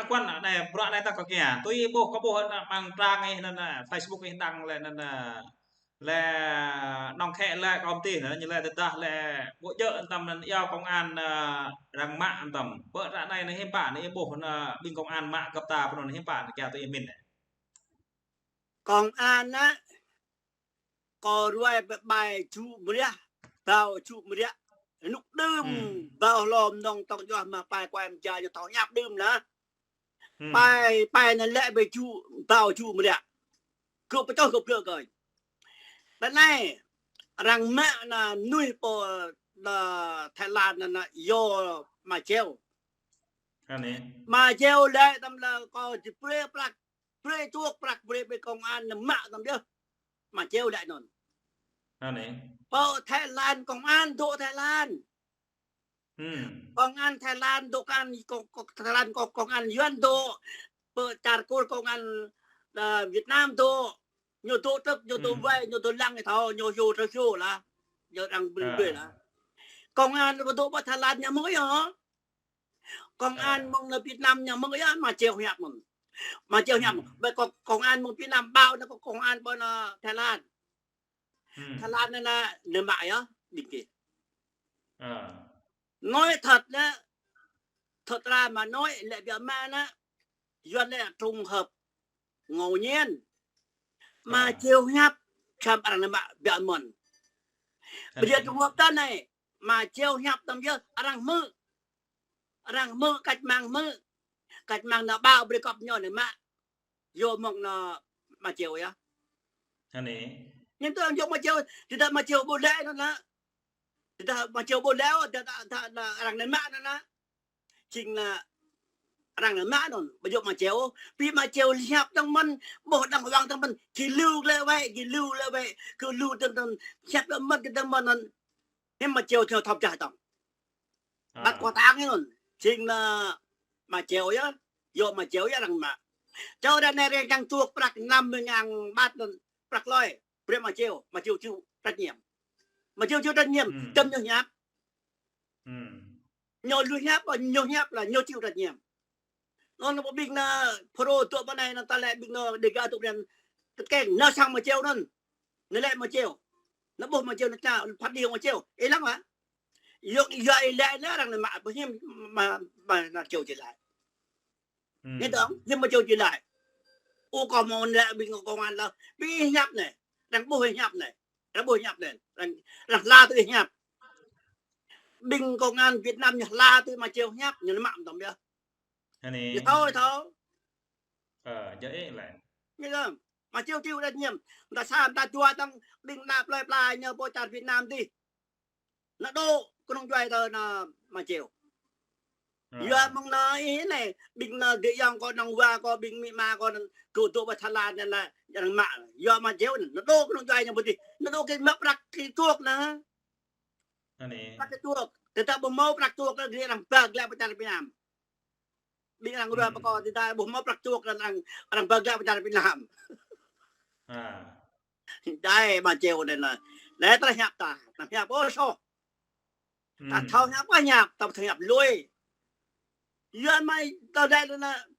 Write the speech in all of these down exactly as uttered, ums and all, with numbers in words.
Quan anai, bruă anai ta kơ kia. Tui ih ƀuh, kơ ƀuh anai amăng trang ih anŭn, anŭn Facebook ih đăng lĕ anŭn, anŭn, lĕ nong khĕ lĕ kơ ƀing tih anŭn, ñu lĕ tơdah lĕ ƀu djơ̆ anŭn tăm anŭn iâu công an, anŭn arăng mă anŭn tăm. Pơ ră anai anŭn hiư̆m pă anŭn ih ƀuh anŭn ƀing công an mă găp ta pơ anŭn hiư̆m pă anŭn kia tui ih min. Công an anŭn, kơ ruai pơ ƀai čŭ mriah, ƀâo čŭ mriah. Rơnŭk đưm, hmm, ƀâo hlô mơnong tŏng juah mă pai kuai mơja ñu thâo hiăp đưm anŭn. Hmm. Pai, pai anŭn lĕ ƀai čŭ, ƀâo čŭ mriah. Kơ pơčŏh kơ plư kơ. Tơ anai, arăng mă anŭn mơnuih pơ anŭn Thái Lan anŭn, anŭn yua Ama Čeo. Anai. Ama Čeo lĕ tăm lĕ kơ či brơi prăk, brơi čuôk prăk, brơi ƀing công an anŭn mă tăm yơh. Ama Čeo lĕ anŭn. Anai. Pơ Thái Lan, công an dŏ Thái Lan. Hmm. Công an Thái Lan dŏ, công an, công, công, Thái Lan, công, công an Yuan dŏ. Pơ čar Kur công an, anŭn Việt Nam dŏ. Ñu dŏ tơ̆k, ñu dŏ, hmm, wai, ñu dŏ lăng thâo, ñu yua tơ yua lah. Ñu arăng ƀing, à, ƀing lah. Công an dŏ pơ Thái Lan ñu mơ̆ng yơh. Công an, à, mơ̆ng anŭn Việt Nam ñu mơ̆ng yơh, Ama Čeo hiăp mơ̆n. Ama Čeo hiăp mơ̆n. Hmm. Ƀai kơ công an mơ̆ng Việt Nam ƀâo anŭn kơ công an pơ anŭn Thái Lan. Hmm. Thái Lan anŭn anŭn, anŭn mă yơh, ƀing gih. À. Nói thật anŭn, thật ra mà nói, lĕ biă mă anŭn, Yuan lĕ trùng hợp ngẫu nhiên. Ama, à, Čeo hiăp, čăm arăng anŭn mă biă mơ̆n. Ƀơi trùng hợp tơ anai, Ama Čeo hiăp tăm yơh, arăng hmư̆. Arăng hmư̆, cách mạng hmư̆. Cách mạng anŭn ƀâo brơi găp ñu anŭn mă. Yua mơ̆ng anŭn Ama Čeo yơh. Anai. Ñu tơ yua Ama Čeo, tơdah Ama Čeo ƀu lĕ anŭn anŭn. Tơdah Ama Čeo ƀu lĕ, tơdah, tơdah, tơdah arăng anŭn mă anŭn anŭn. Jing anŭn arăng anŭn mă anŭn, ƀu djơ̆ Ama Čeo. Ƀing Ama Čeo hiăp tơ̆ng mơ̆n, ƀuh đang huang tơ̆ng mơ̆n, či lu lĕ wai, či lu lĕ wai, kơ lu tơ̆ng tơ̆ng, hiăp tơ̆ng mơ̆n, kơ tơ̆ng mơ̆n anŭn. Hiư̆m Ama Čeo thâo thâo pơčah tơ̆ng. À. Bắt quả tang anŭn. Jing anŭn Ama Čeo yơh, yua Ama Čeo yơh arăng mă. Čô ră anai arăng čang čuôk prăk năm mươi ngàn baht anŭn, prăk hloi. Brơi Ama Čeo, Ama Čeo chịu trách nhiệm. Ama Čeo chịu trách nhiệm, hmm, tơm ñu hiăp. Hmm. Ñu lui hiăp, ñu hiăp lĕ ñu chịu trách nhiệm. Anŭn anŭn ƀing anŭn Pro dŏ pơ anai anŭn ta lĕ ƀing anŭn Dega dŏ pơ anai. Tơkeng anŭn sang Ama Čeo anŭn. Anŭn lĕ Ama Čeo. Anŭn ƀuh Ama Čeo anŭn ča, phat đi Ama Čeo. Ih lăng hă? Yua, yua ih lĕ anŭn arăng anŭn mă, ƀu hiư̆m mă, mă Ama Čeo či laĭ. Hmm. Anŭn tơ̆ng, hiư̆m Ama Čeo či laĭ. Ơ, kâo mơ̆ lĕ ƀing công an lĕ. Ƀing hiăp anai. Arăng ƀuh hiăp anai. Arăng ƀuh hiăp anai. Arăng, arăng hla tui hiăp. Ƀing công an Việt Nam ñu hla tui Ama Čeo hiăp, ñu mă tơ̆ng yơh. Anai. Ñu thâo, thâo. Ơ, djơ̆ ih lĕ. Ñu tơ̆ng, Ama Čeo chịu trách nhiệm. Đa sa, đa dua tơ̆ng, ƀing ană plơi pla ñu pơ čar Việt Nam dih. Anŭn dŏ kơnơ̆ng djuai tơ anŭn Ama Čeo. À. Yua mơ̆ng anŭn ih anai, ƀing anŭn dih yang kơ anŭn wa kơ ƀing amĭ ama kơ anŭn dŏ, dŏ pơ Thái Lan anŭn lĕ, arăng mă. Yua Ama Čeo anŭn, anŭn dŏ kơnơ̆ng djuai ñu pơ dih. Anŭn dŏ kơ mă prăk kơ čuôk anŭn. Anai. Prăk kơ čuôk. Tơdah ƀu hmâo prăk čuôk anŭn, gih arăng ba glaĭ pơ čar Việt Nam. Ƀing arăng ruai, hmm, pơkŏ tơdah ƀu hmâo prăk čuôk anŭn arăng, arăng ba glaĭ pơ čar Việt Nam. À. Dai Ama Čeo anŭn anŭn. Lĕ tơlơi hiăp ta. Anăm hiăp ôh soh. Ta, hmm, thâo hiăp ƀu hiăp, ta thâo hiăp lui. Yua mai ta dai anŭn anŭn.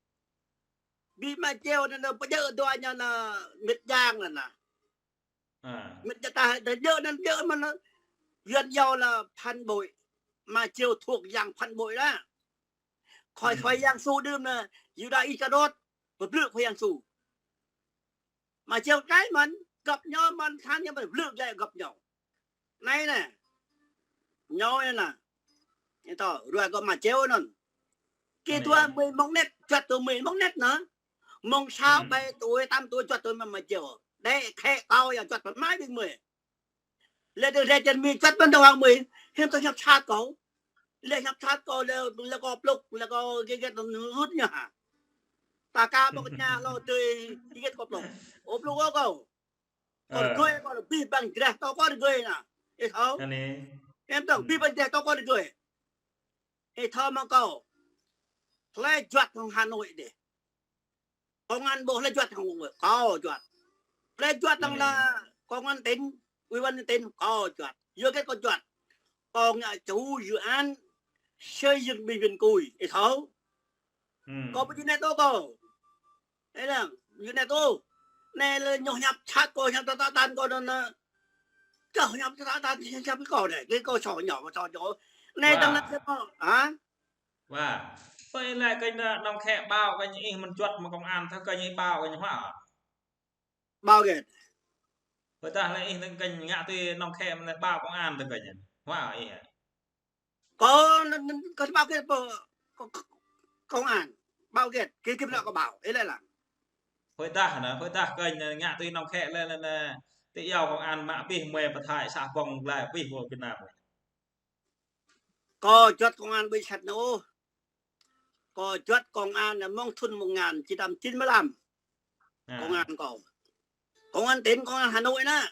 Ƀing Ama Čeo anŭn anŭn pơjơ̆ dua ñu anŭn mĭt yang anŭn anŭn. À. Mĭt yang ta, ta djơ̆ anŭn djơ̆ mơ̆n anŭn. Yuan yua lĕ phản bội. Ama Čeo thuộc dạng phản bội lĕ. Khỏi, hmm, khỏi Yang Su đưm anŭn, Yuđa Iskariôt, pơblư̆ khỏi Yang Su. Ama Čeo trai mơ̆n, găp ñu mơ̆n, than ñu mơ̆n, blư̆ glaĭ găp ñu. Anai anŭn. Ñu anŭn. Ñu tơ, ruai kơ Ama Čeo anŭn. Kơ anai. Dua mươi mông net, juăt dua mươi mông net anŭn. Mông sáu, hmm, bảy tuổi, tám tuổi, juăt dua mươi Ama Čeo. Đe khĕ kâo yua juăt pơ mai ƀing mơi. Lĕ tơ lĕ čăn mi čăt ƀăn tơ wang mơi, hiư̆m tơ hiăp sat kâo. Lĕ hiăp sat kâo lĕ, lĕ kâo plŭk, lĕ kâo gĕt gĕt anŭn rut ñu hă. Ta ka ƀơ̆ng ña lŏ tui gĕt kâo plŭk. Ơ plŭk ơ kâo. Kâo, ơ, rơgơi, kâo rơgơi băng drah tơ kâo rơgơi anŭn. Ih thâo. Anai. Hiư̆m tơ̆ng, hmm, băng băng drah tơ kâo rơgơi. Ih thâo mơ̆ kâo. Hlơi juăt hăng Hà Nội dih. Công an ƀuh hlơi juăt hăng kâo juăt. Hlơi juăt hăng, hmm, anŭn công an tỉnh, ủy ban tỉnh kâo juăt. Yua hơget kâo juăt. Kâo ngă chủ dự án xây dựng bệnh viện Cùi. Ih thâo. Kâo ƀu djơ̆ NATO kâo. Ê lăng, djơ̆ NATO. Anai lĕ ñu hiăp sat kâo, hiăp tơtăk tăn kâo anŭn, anŭn. Kâo hiăp tơtăk tăn, hiăp kâo anai, kơ kâo sŏ ñu, kâo sŏ ñu. Anai tơ̆ng anai kâo, hă? Wa. Pơ ih lĕ kơ ñu nong khĕ ƀao kơ ñu ih mơ̆n juăt mơ̆ng công an, thâo kơ ñu ih ƀao kơ ñu hua. Ƀao gĕt. Pơdah lĕ ih nơ̆ng kơ ñu ngă tui nong khĕ mơ̆n lĕ ƀao công an tui kơ ñu. Hua ih. Kâo, kâo ƀao gĕt pơ, kâo, kâo, công an. Ƀao gĕt, kơ kơ lĕ kâo ƀao, ih lĕ lăng. Hơi dah anai, hơi dah kơ ñu ngă tui nong khĕ lĕ, lĕ, lĕ, tui iâu công an mă abih mơ̆ng pơthai sa bông glai abih pơ Việt Nam. Kâo juăt công an ƀu sat anŭn. Kâo juăt công an anai mơ̆ng thŭn một ngàn chín trăm chín mươi lăm. Công an kâo. Công an tỉnh, công an Hà Nội anai.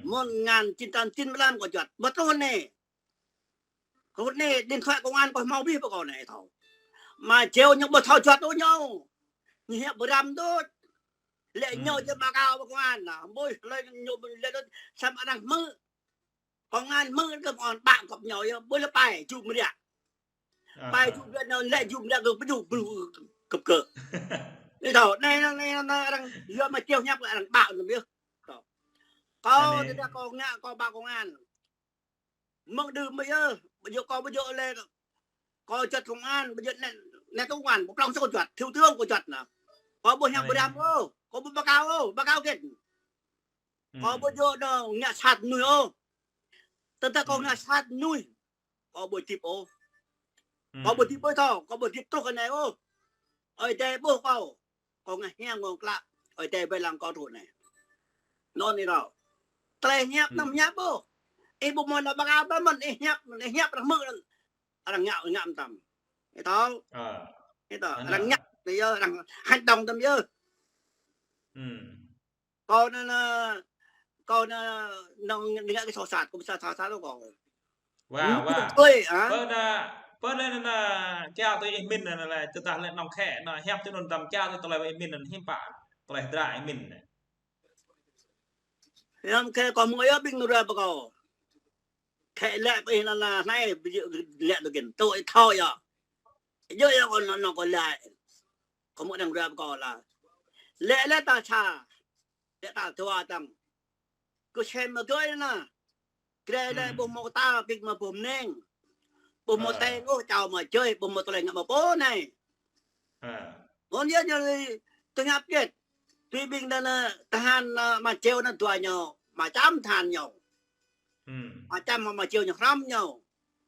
Một ngàn chín trăm chín mươi lăm kâo juăt. Ƀu truh anai. Kâo anai điện thoại công an kâo hmâo abih pơ kâo anai thâo. Ama Čeo ñu ƀu thâo juăt ôh ñu. Ñu hiăp ƀrăm đôč. Lĕ ñu či ƀa kâo pơ công an anai. Ƀuh lĕ ñu lĕ đôč samơ̆ arăng hmư̆. Công an hmư̆ kơ công an ƀă kŏp ñu yơh, ƀu lĕ pai jŭ mriă. Pai jŭ mriă ñu lĕ jŭ mriă kơ pơjŭ bru kơp kơ. Ih thâo, anai, anai, anai, anai, arăng yua Ama Čeo hiăp arăng ƀă anŭn yơh. Thâo. Kâo tơdah kâo ngă kâo ƀă công an. Mơ̆ng đưm mơ̆ yơh, ƀu djơ̆ kâo ƀu djơ̆ lĕ kâo juăt công an, ƀu djơ̆ anai, anai tŭ công an, ƀu prŏng sô kâo juăt, thiếu tướng kâo juăt anai. Kâo ƀu hiăp ƀrăm ôh, kâo ƀu ƀa kâo ôh, ƀa kâo gĕt. Kâo ƀu djơ̆ anŭn ngă sat mơnuih ôh. Tơdah kâo ngă sat mơnuih, kâo ƀu hơdip ôh. Kâo ƀu hơdip ôh thâo, kâo ƀu hơdip truh kơ anai ôh. Ơi Adai ƀuh kâo, kâo ngă hiam ngŏng klă, Ơi Adai wai lăng kâo truh anai. Anŭn ih thâo. Tơlơi hiăp anăm hiăp ôh. Ih ƀu mơ̆n ƀa kâo ƀa mơ̆n, ih hiăp, ih hiăp arăng hmư̆, arăng ngă, ngă mơtam. Ih thâo. Ih thâo, arăng ngă, yơh, arăng hành động tăm yơh. Kâo anai, anai, kâo anai, anai, ngă kơ sô sat, kâo ƀu sa, sa, sat kâo. Wa, wa. Tui, hă? Pơ anai, pơ anai, anai, anai, kiaŏ tui ih mĭn anai, anai, tơdah lĕ nong khĕ, anai, hiăp tui anŭn tăm kiaŏ tui tơlơi ih mĭn anai, hiư̆m pă, tơlơi hơdră ih mĭn anai. Hiư̆m khĕ kâo hmư̆ yơh ƀing anŭn ruai pơ kâo. Khĕ lĕ pơ ih anai, anai, anai, ƀu djơ̆ lĕ tui gin, tui ih thâo yơh. Djơ̆ yơh kâo anŭn, anŭn kâo lĕ. Kâo hmư̆ arăng ruai pơ kâo lah. Lĕ, lĕ ta sa. Lĕ ta dua tăng. Kơ sem mă gơi anai. Kre lĕ ƀu hmâo ta pik mă ƀu mơneng. Ƀu hmâo teng ôh čao mă jơi, ƀu hmâo tơlơi ngă mă pô anai. Anŭn yơh ñu tơñăp gĕt. Tui ƀing anŭn, anŭn, tơhan, anŭn, Ama Čeo anŭn dua ñu, mă čăm tơhan ñu. Mă čăm Ama Čeo ñu hrăm ñu.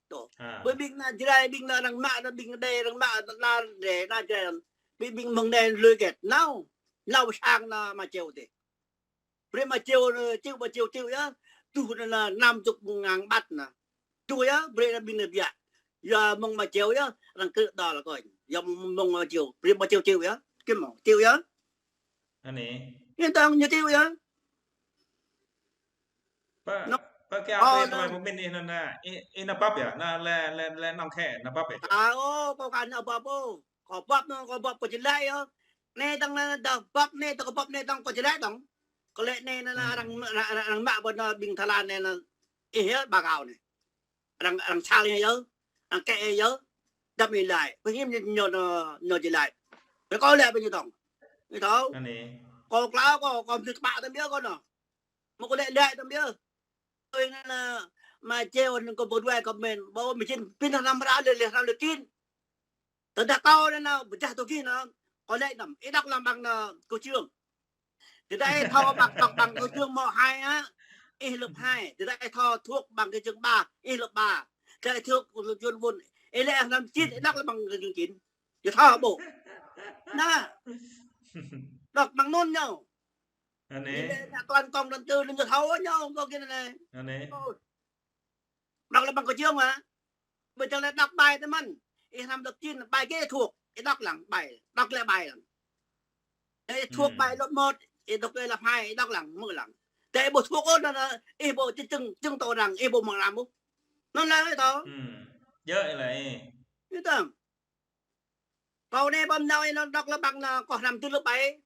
Tơ. Ƀơi ƀing anŭn Jrai, ƀing anŭn arăng mă, anŭn ƀing Đê, arăng mă, anŭn Đê, anŭn Jrai. Ƀing, ƀing mơ̆ng anai lui gĕt. Nao. Nao pơ sang anŭn Ama Čeo tih. Brơi Ama Čeo, ơ, Čeo, Ama Čeo, Čeo yơh. Truh anŭn, anŭn năm chục ngàn bát anŭn. Truh yơh, brơi anŭn ƀing anŭn biă. Yua mơ̆ng Ama Čeo yơh, arăng kơ đa lă kơ. Yua mơ̆ng Ama Čeo, brơi Ama Čeo, Čeo yơh. Kơ mơ̆ng, Čeo yơh. Anai. Yên tâm ñu Čeo yơh. Pơ, pơ kiaŏ tui tơlơi pơmĭn ih anŭn, anŭn, ih, ih anŭn pap yơh, anŭn lĕ, lĕ, lĕ nong khĕ, anŭn pap yơh. Ơ, kâo kăn anŭn pap ôh. Kâo pap anŭn, kâo pap kâo či laĭ yơh. Anai tơ̆ng anŭn, dah pap anai, tơ̆ng kâo pap anai tơ̆ng kâo či laĭ tơ̆ng. Kâo laĭ anai anŭn, anŭn arăng, arăng, arăng mă ƀơi anŭn ƀing Thái Lan anai anŭn. Ih yơh, ƀa kâo anai. Arăng, arăng sal ih yơh. Arăng kĕ ih yơh. Djŏp ih laĭ. Pơhiam ñu, ñu, ñu či laĭ. Kâo laĭ ƀơi ñu tơ̆ng. Ih thâo. Anai. Kâo klă kâo, kâo mơdưh kơƀah tơm yơh kâo anŭn. Mơ̆ kâo laĭ laĭ tơm yơh. Ơi anŭn, anŭn, Ama Čeo anŭn kâo ƀu đuaĭ kâo mĭn. Ƀu mĭn čin pĭn hrăm ră lĕ, lĕ hrăm lĕ čin. Tơdah kâo anŭn, anŭn, pơčah tui gih anŭn. Kâo laĭ anŭn, ih đŏk lăng băng anŭn, kơ Čư̆ng. Tơdah ih thâo băng, đŏk băng kơ Čư̆ng mơ̆ hai hă, ih lăp hai. Tơdah ih thâo thuộc băng kơ Čư̆ng ba, ih lăp ba. Tơdah ih thuộc kơ Čư̆ng bốn, ih lĕ hrăm čin, ih đŏk lăng băng kơ Čư̆ng chín. Ih thâo ƀu? Anŭn. Đŏk băng anŭn ñu. Anai. Ih lĕ anŭn toàn công đoàn tư anŭn ñu thâo ñu, kâo gin anai. Anai. Ơ. Đŏk lăng băng kơ Čư̆ng hă? Ƀơi tơlơi đŏk bai tơmăn. Ih hrăm đŏk čin, bai gĕt thuộc. Ih đŏk lăng bai. Đŏk lĕ bai lăng. Ih thuộc bai lăp một, ih đŏk lĕ lăp hai, ih đŏk lăng, hmư̆ lăng. Tơdah ih ƀu thuộc ôh anŭn, ih ƀu či chứng, chứng tỏ rằng ih ƀu mơ̆ng hrăm ôh. Anŭn lĕ ih thâo. Djơ̆ lĕ. Ih thâo. Kâo anai ƀơi anai anŭn đŏk lăng băng anŭn kâo hrăm tui lăp bai.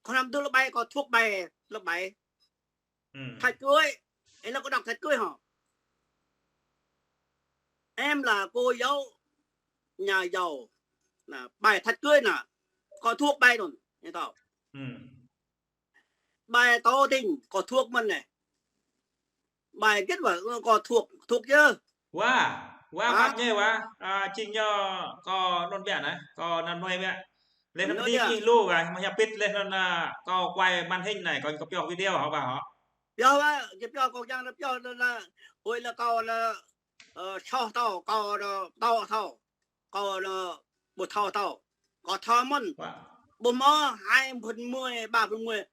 Kâo hrăm tui lăp bai, kâo thuộc bai, lăp bai. Thách cưới. Ih anŭn kâo đŏk thách cưới hŏ. Em là cô dâu nhà giàu. Nă, bài thật cưới nă, kâo thuộc bài anŭn, ñu thâo. Bài tỏ tình, kâo thuộc mơ̆n anai. Bài kết hôn, kâo thuộc, thuộc chứ. Wa, wa, hă? Măt ñu wa, a, čing ñu kâo anŭn biă anai, kâo anŭn nuai biă. Laih anŭn pơđĭ kih lu wa, mă hiăp pit laih anŭn, a, kâo quay màn hình anai, kâo, kâo pioh video hă wa hă? Pioh wa, kâo pioh kâo kiăng pioh anŭn, a, ơi lĕ kâo lĕ, ơ, soh thâo, kâo lĕ pơtô thâo. Kâo lĕ ƀu thâo thâo. Kâo thâo mơ̆n. Wa. Ƀu hmâo hai phần mười, ba phần mười.